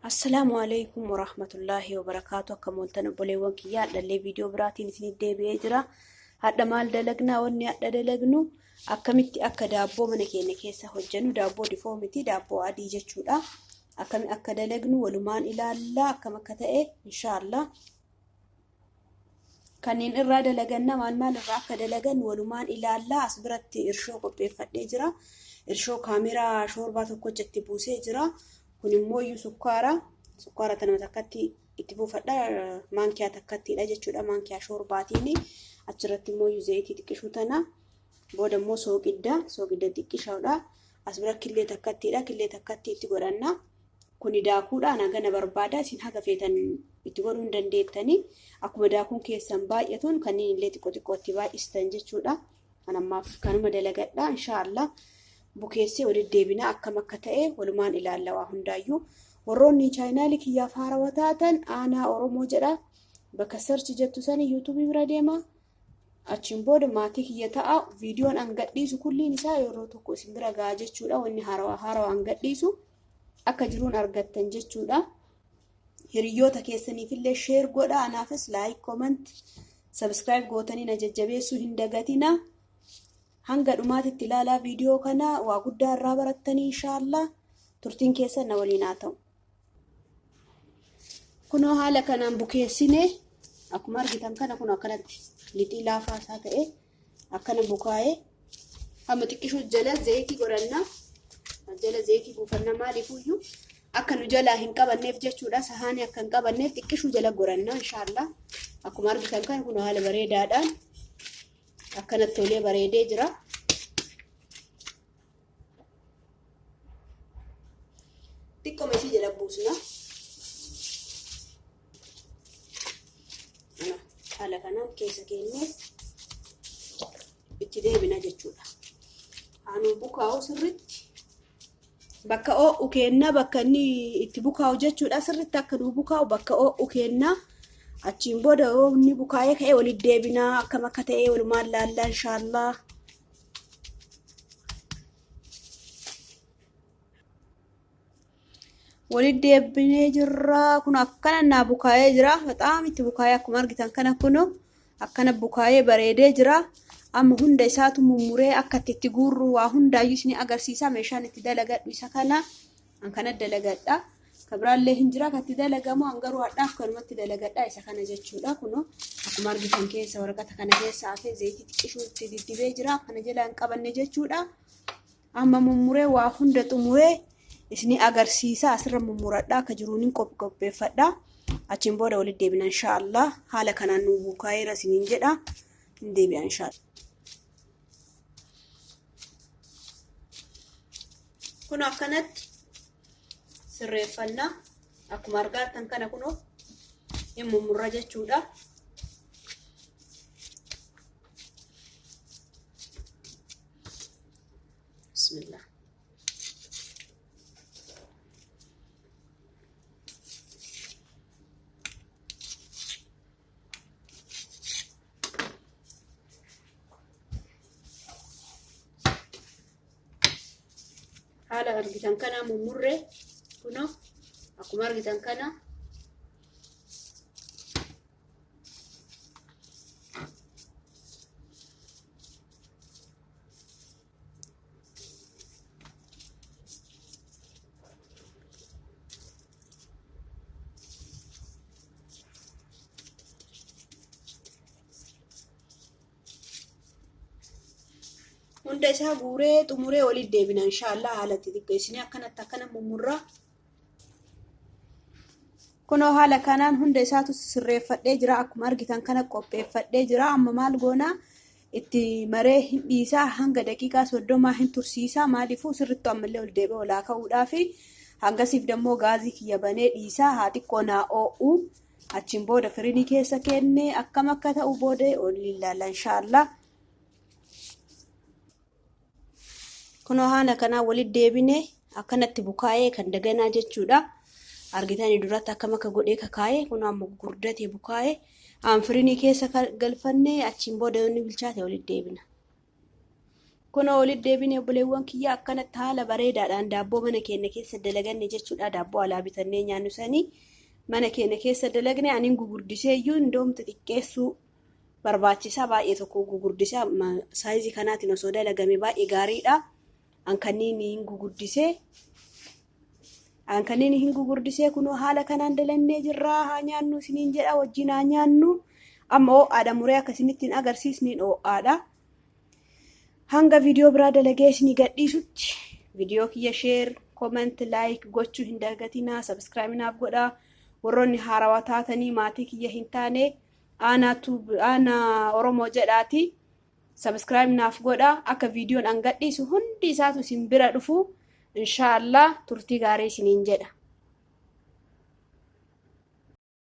Assalaamu Aleeykum Warahmatullaahi Wabarakaatu. Akkam ooltan obboleewwan kiyya? Hadhallee viidiyoo biraatiin isiniif deebi'ee jira. Hadha maal dalagnaa? Wanni hadha dalagnu akkamitti akka daabboo mana keenya keessa hojjennu, daabboo difoo miti, daabboo adii jechuudha. Akkami akka dalagnu walumaan ilaalla, akkam akka ta'e inshaallah. Kanneen irraa dalaganna, maal maal irraa akka dalagan walumaan ilaalla. As biratti irshoo qopheeffadhee jira. Irshoo kaameraa shoorbaa tokkocha itti buusee jira. Kun immoo iyyuu sukkaara. Sukkaara tanuma takkatti itti buufadha. Maankiyaa takkattiidha jechuudha. Maankiyaa shoorbaatiin achirratti immoo iyyuu zayitii xiqqishuu tana. Booda immoo sooqidda. Sooqidda xiqqishaadha. As bira killee takkattiidha. Killee takkatti itti godhanna. Kuni daakuudha. Ana gana barbaada. Isin haga feetan itti godhuu hin dandeettani. Akkuma daakuun keessan baay'atuun kanneen illee xiqqoo xiqqoo itti baay'istan jechuudha. Kan ammaaf kanuma dalagadha. Inshaallah bukeessee walitti deebina, akkam akka ta'e walumaan ilaalla waa hundaayyuu. Warroonni chaayinaalii kiyyaaf haarawa taatan, Aanaa Oromoo jedha. Bakka search jettu sani yuutuubii bira deema. Achiin booda maatii kiyya ta'a. Viidiyoon an gadhiisu kulliin isaa yeroo tokko isin bira ga'a jechuudha. Wanni haarawaa haarawaa an gadhiisu akka jiruun argattan jechuudha. Hiriyoota keessaniifillee share godha. Anaafis like, comment, subscribe gootanii na jajjabeessuu hin dagatina. Hanga dhumaatitti ilaalaa viidiyoo kana, waa guddaa irraa barattanii inshaallah. Turtiin keessan na waliin haa ta'u. Kunoo haala kanaan bukeessine. Akkuma argitan kana, kun akkanatti lixii laafaa isaa ta'e akkana bukaa'ee. Amma xiqqishuu jala zayitii godhanna. Jala zayitii buufanna, maaliifuyyuu akka nu jalaa hin qabanneef jechuudha. Sahaanii akka hin qabanneef xiqqishuu jala godhanna inshaallah. Akkuma argitan kana, kun haala bareedaadhaan akkanatti tolee bareedee jira. Xiqqoma isii jala buusna. Haala kanaan keessa keenyee itti deebina jechuudha. Haanuu bukaa'u sirritti bakka oo'u keenna, bakka inni itti bukaa'u jechuudha. Sirritti akka nuu bukaa'u bakka oo'u keenna. Achiin booda yoo inni bukaa'ee ka'ee walitti deebinaa, akkam akka ta'e walumaan laallaa inshaallah. Walitti deebinee jirra. Kun akkana naa bukaa'ee jira. Bexaam itti bukaa'ee, akkuma argitan kana, kun akkana bukaa'ee bareedee jira. Amma hunda isaatu mummuree akka itti itti guurru waa hundaayyuu isin agarsiisa. Meeshaan itti dalagadhu isa kana. An kana dalagadha. Ka biraallee hin jira kan itti dalagamu, an garuu hadhaaf kanumatti dalagadha isa kana jechuudha. Kun akkuma argitan keessa waraqata kana keessa hafee zayitii xiqqishuu itti diddibee jira. Kana jala hin qabanne jechuudha. Amma mummuree waa hunda xumuree isinii agarsiisa. Asirra mummuradha, akka jiruun hin qopheeffadha. Achiin booda walitti deebina inshaallah. Haala kanaan nu bukaa'eera isiniin jedha. Hin deebi'a inshaallah. Kun akkanatti sirreeffannaa, akkuma argaattan kana, kunoo hin mummurra jechuudha. Bismillah. Haala argitan kana mummurree, kunoo akkuma argitan kana. Hunda isaa guuree xumuree walitti deebina inshaallah. Haala itti xiqqeessinee akkanatti akkana mummurraa. Kunoo haala kanaan hunda isaatu sirreeffadhee jira. Akkuma argitan kana qopheeffadhee jira. Amma maal goonaa? Itti maree hin dhiisaa, hanga daqiiqaa 30 hin tursiisaa. Maaliifuu sirrittu ammallee ol deebi'ee olaa ka'uudhaafi hangasiif dammoo gaazii kiyya banee dhiisaa, haa xiqqoo naa oo'u. Achiin booda firinii keessa kennee akkam akka ta'u booda ol ilaalla inshaallah. Kunoo haala kanaan walitti deebine, akkanatti bukaa'ee kan daganaa jechuudha. Argitanii duratti akkam akka godhee kakaa'ee, kunoo amma gurguddatee bukaa'ee aan firinii keessa galfannee, achiin booda yoo inni bilchaate walitti deebina. Kunoo walitti deebinee, obboleewwan kiyya, akkanatti haala bareedaadhaan daabboo mana keenya keessa dalaganne jechuudha. Daabboo alaa bitannee nyaannu sanii mana keenya keessa dalagne. Aniin gugurdisee iyyuu indoomti xiqqeessuu barbaachisaa, baay'ee tokko gugurdisaa. Saayizii kanaatiin osoo dalagame baay'ee gaariidha. An kanneen hin gugurdisee. An kanneen hin gugurdisee. Kunoo haala kanaan dalannee jirraa, haa nyaannu isiniin jedha, wajjin haa nyaannu. Amma ho'aadha, muree akkasinitti hin agarsiisniin ho'aadha. Hanga viidiyoo biraa dalagee isinii gadhiisutti viidiyoo kiyya share, comment, like gochuu hin dagatinaa. Subscribe naaf godhaa. Warroonni haarawaa taatanii maatii kiyya hin taane, Aanaa Oromoo jedhaati subscribe naaf godhaa, akka viidiyoon an gadhiisu hundi isaatu isin bira dhufu. Inshaallah, turtii gaarii isiniin jedha.